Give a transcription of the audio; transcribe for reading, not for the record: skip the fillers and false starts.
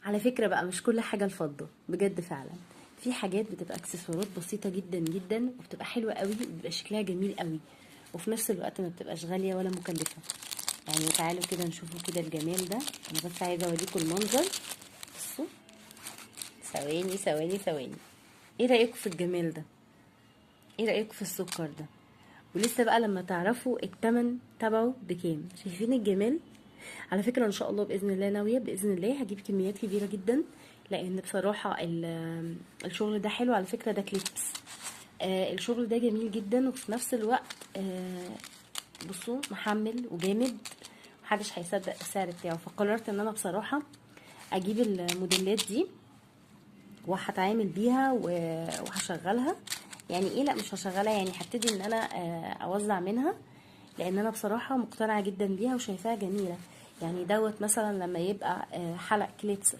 على فكرة بقى مش كل حاجة الفضة بجد، فعلا في حاجات بتبقى اكسسوارات بسيطة جدا جدا وبتبقى حلوة قوي وبيبقى شكلها جميل قوي، وفي نفس الوقت ما بتبقاش غالية ولا مكلفة. يعني تعالوا كده نشوفوا كده الجمال ده، انا بس عايزة اوريكم المنظر. بصوا ثواني ثواني ثواني، ايه رأيكم في الجمال ده؟ ايه رأيكم في السكر ده؟ ولسه بقى لما تعرفوا التمن تبعه بكام. شايفين الجمال؟ على فكرة ان شاء الله بإذن الله ناوية بإذن الله هجيب كميات كبيرة جدا، لان بصراحة الشغل ده حلو. على فكرة ده clips، الشغل ده جميل جدا، وفي نفس الوقت بصوا محمل وجامد، محدش هيصدق السعر بتاعه. فقررت ان انا بصراحة اجيب الموديلات دي وهتعامل بيها وهشغلها. يعني ايه؟ لا مش هشغلها، يعني هبتدي ان انا اوزع منها، لان انا بصراحة مقتنعة جدا بيها وشايفاها جميلة. يعني دوت مثلا لما يبقى حلق clips